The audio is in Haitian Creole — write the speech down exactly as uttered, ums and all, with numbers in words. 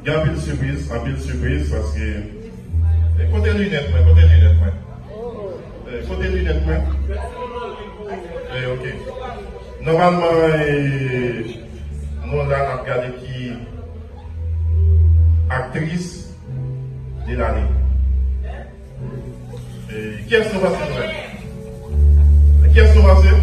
Gen anpil sipriz, anpil sipriz, paske, e, kote linèt mwen, kote linèt mwen? E, kote linèt mwen? E, ok. Nòmalman, e, nou la n ap gade ki aktris de lane. E, kiyès nou panse nou wè? Kiyès nou panse?